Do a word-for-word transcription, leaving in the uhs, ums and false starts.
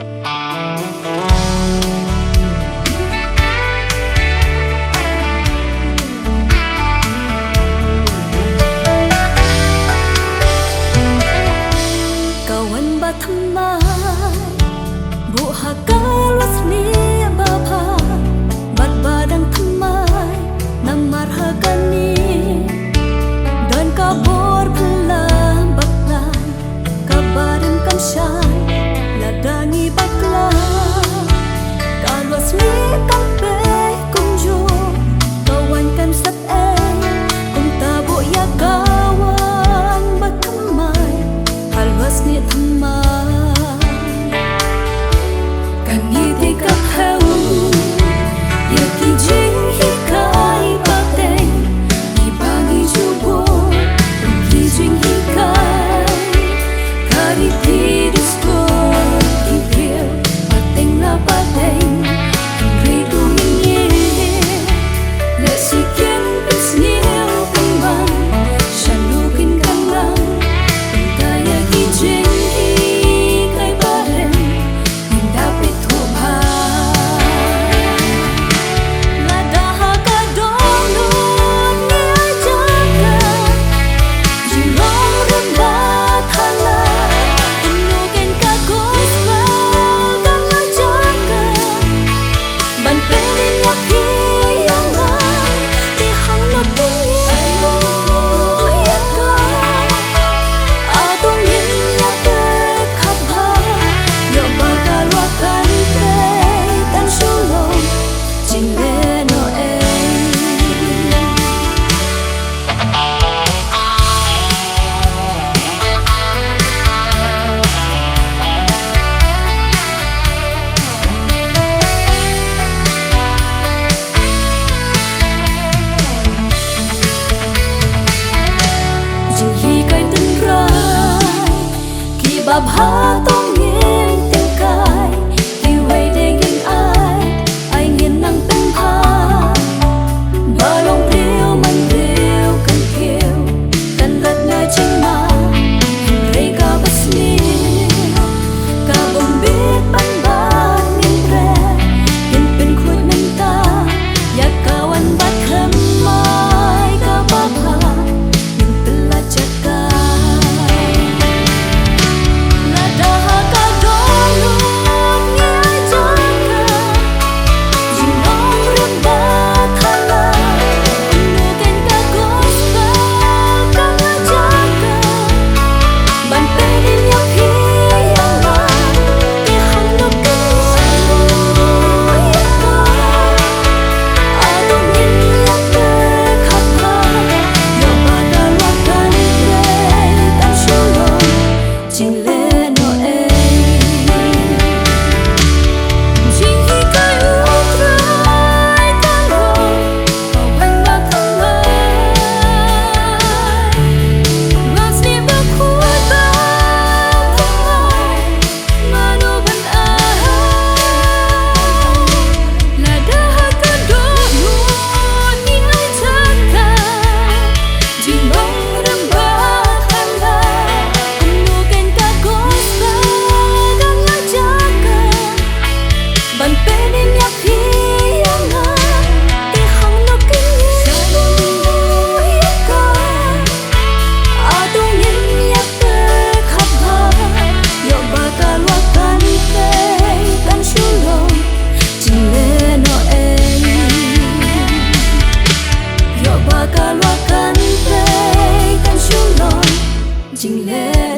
Ka wan ba thymmai, buh ha ka lwasniang ba bha, bad ba dang thymmai, namar ha kane don ka bor phylla bakla, kaba dang kan shai lada ngi bakla. Ka lwasniang kan pei kumjuh, ka wan kan sat ei, kumta buh ïa ka wan ba thymmai, ha lwasniang thymmai. Kane te ka phew ïa ki jinghikai pateng, kiba ngi ju buh ki jinghikai. Ka riti dustur ki briew pateng la pateng, hynrei to ngin ïa leh shisien pynsniew pynban, shano kin kan nang, kumta ïa ki jinghikai ba rem, ngin da peit thuh bha. Lada ha ka dohnud ngi ai jaka, jinglong rem bad thala, kumno kein ka gospel kan ai jaka. Ban pynïap ïa nga, te hangno pynïap ïa ka. Ado ngin ïa pyrkhat bha, ïoh ba ka lwa kan pei kan shu long jingleh noh ei. Jinghikai tynrai kiba bha to ngin tyngkai, kiwei de ngin ai, ai ngin nang pynbha. Ba long briew man briew kan kiew, kan rat na jingma, hynrei kaba sniew, ka bym bit ban bat ngin treh, ngin pynkhuid mynta ïa ka wan ba thymmai kaba bha, ngin pynlait jaka. Lada ha ka dohnud ngi ai jaka, jinglong rem bad thala, kumno kein ka gospel kan ai jaka. Ban pynïap ïa nga, te hangno kin ïa ka. Ado ngin ïa pyrkhat bha, ïoh ba ka lwa kan pei kan shu long jingleh noh ei. Jinghikai U Trai ka long ka wan ba thymmai. Lwasniang bakhuid ba thymmai, mano ban ai? Lada ha ka dohnud ngi ai jaka, jinglong rem bad thala, kumno kein ka gospel kan ai jaka. Ban pynïap ïa nga, te hangno kin ïa ka. Ado ngin ïa pyrkhat bha, ïoh ba ka lwa kan pei kan shu long jingleh noh ei. Ïoh ba ka lwa kan pei kan shu long jingleh